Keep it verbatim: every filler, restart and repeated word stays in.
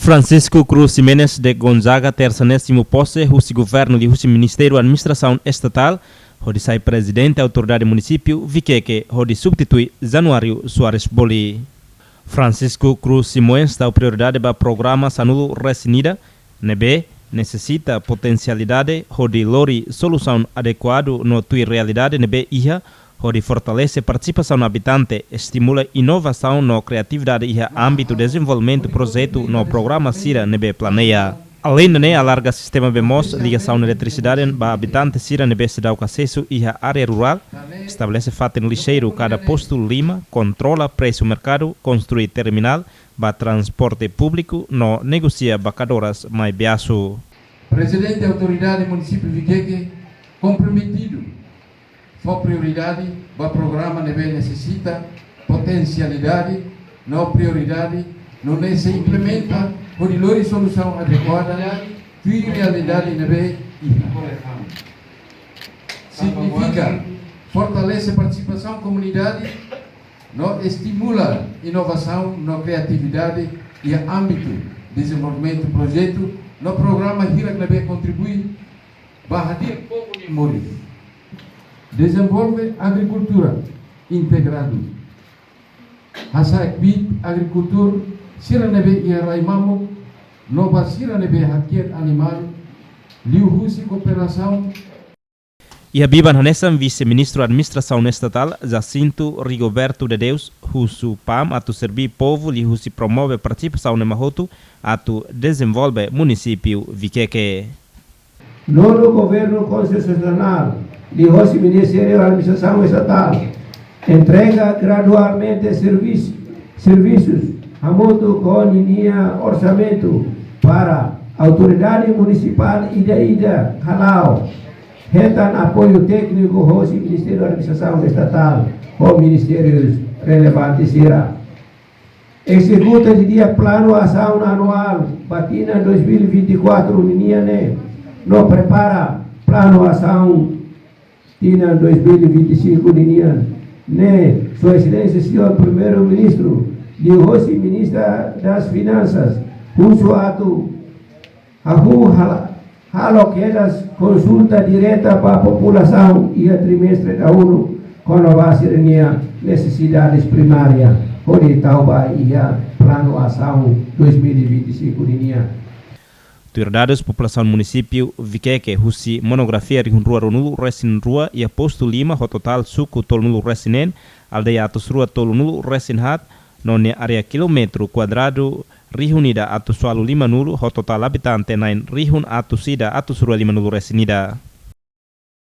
Francisco Cruz Ximenes de Gonzaga, tersa ne'e simu pose husi governu liuhusi Ministériu Administrasaun Estatál, hodi sai Prezidente Autoridade Munisípiu Viqueque, hodi substitui Januário Soares Boli. Francisco Cruz Simões dau prioridade ba programa sanulu-resin-ida, ne'ebé nesesita potensialidade hodi lori solusaun adekuadu no tuir realidade ne'ebé iha, hodi fortalese partisipasaun habitante, estimula inovasaun no kriatividade iha ámbitu dezenvolvimentu projetu no programa sira ne'ebé planeia. Aleinde ne'e, alarga sistema bee moos ligasaun eletrisidade ba habitante sira ne'ebé seidauk asesu iha área rurál, estabelese fatin lixeiru kada postu lima, kontrola presu merkadu, konstrui terminál ba transporte públiku no negosia bakadoras mai Beasu. Prezidente Autoridade Munisípiu Viqueque komprometidu fó prioridade ba programa ne'ebé nesesita potensialidade no prioridade, nune'e sei implementa hodi lori solusaun adekuada tuir realidade ne'ebé iha. Signifika fortalese partisipasaun komunidade no estimula inovasaun no kriatividade iha ámbitu dezenvolvimentu projetu no programa hirak ne'ebé kontribui ba hadi'a povu nia moris. Dezenvolve agrikultura integradu. Hasa'e kbiit agrikultór sira ne'ebé iha rai mamuk no ba sira ne'ebé hakiak animál liuhusi kooperasaun. Iha biban hanesan, Vise-Ministru Administrasaun Estatál, Jacinto Rigoberto de Deus, husu PAM atu serbí povu liuhusi promove partisipasaun ema hotu atu dezenvolve munisípiu Viqueque. Nonu Governu Konstitusionál, liuhosi Ministériu Administrasaun Estatál, entrega gradualmente servis-, servisus hamutuk ho ninia orsamentu para autoridade munisipál ida-idak hala'o, hetan apoiu tékniku hosi Ministériu Administrasaun Estatál ho ministériu relevante sira. Ezekuta didi'ak planu asaun anuál ba tinan dois mil e vinte e quatro ninian ne'e, no prepara planu asaun tinan dois mil e vinte e cinco ninian ne'e. Sua Exelénsia Señór Primeiru-Ministru, liuhosi Ministra das Finansas, husu atu hahú hala-, halo kedas konsulta direta ba populasaun iha trimestre dahuluk, kona-ba sira-nia nesesidades primária, hodi tau ba iha planu asaun dois mil e vinte e cinco ninian. Tuir dadus populasaun munisípiu Viqueque husi monografia rihun rua ruanulu-resin-rua iha postu lima ho totál suku tolunulu-resin-neen, aldeia atus rua tolunulu-resin-haat, no nia área kilómetru kuadradu rihun ida atus ualu limanulu ho totál abitante na'in rihun atus ida atus rua limanulu-resin-ida.